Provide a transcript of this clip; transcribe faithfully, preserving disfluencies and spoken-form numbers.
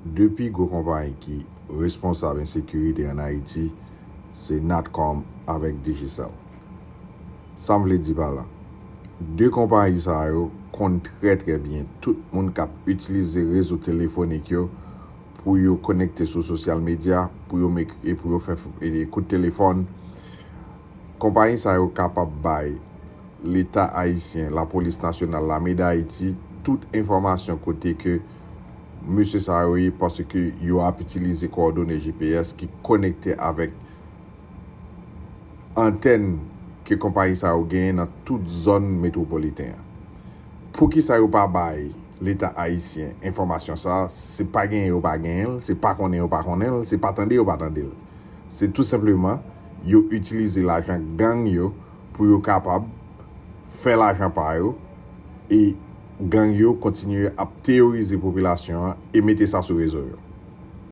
De pi gwo konpayi ki responsab ensekirite ann Ayiti se Natcom avèk Digicel. Sa m vle di pa la? De konpayi sa yo konn trè trè byen tout moun k ap itilize rezo telefonik yo pou yo konekte sou sosyal medya, pou yo mek e pou yo fè kout telefòn. Konpayi sa yo kapab bay Leta ayisyen, Lapolis Nasyonal, Lame Dayiti, tout enfòmasyon kote ke mesye sa yo ye, paske yo ap itilize kowòdone G P S ki konekte avèk antèn ke konpayi sa yo genyen nan tout zòn metwopoliten an. Poukisa yo pa bay Leta ayisyen enfòmasyon sa a? Se pa genyen yo pa genyen l, se pa konnen yo pa konnen l, se pa tande yo pa tande l. Se tou senpleman yo itilize lajan gang yo pou yo kapab fè lajan pa yo, e gang yo kontinye ap teyorize popilasyon an e mete sa sou rezo yo.